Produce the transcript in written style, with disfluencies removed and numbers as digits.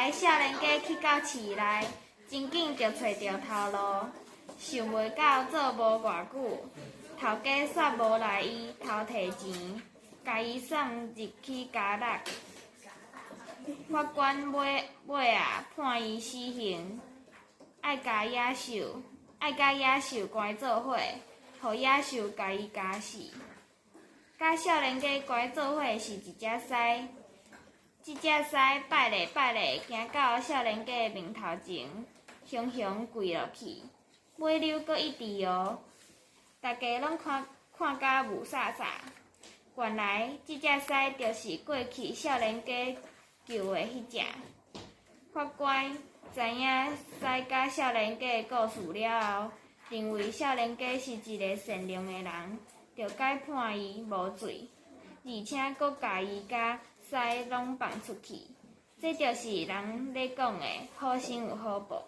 來少年家去到市內，真緊就揣著頭路，想袂到做無偌久，頭家煞無來伊偷提錢，共伊送入去監獄。法官尾尾仔判伊死刑，愛共野獸關做伙，予野獸共伊咬死。佮少年家關做伙是一隻獅，這隻獅拜咧拜咧，行到少年家面頭前，雄雄跪落去，尾溜閣一直搖，大家攏看看甲霧煞煞。原來這隻獅就是過去少年家救的彼隻。法官知影獅佮少年家的故事了後，認為少年家是一个善良的人，就改判伊無罪，而且閣共伊佮獅攏放出去。這就是人咧講的好心有好報。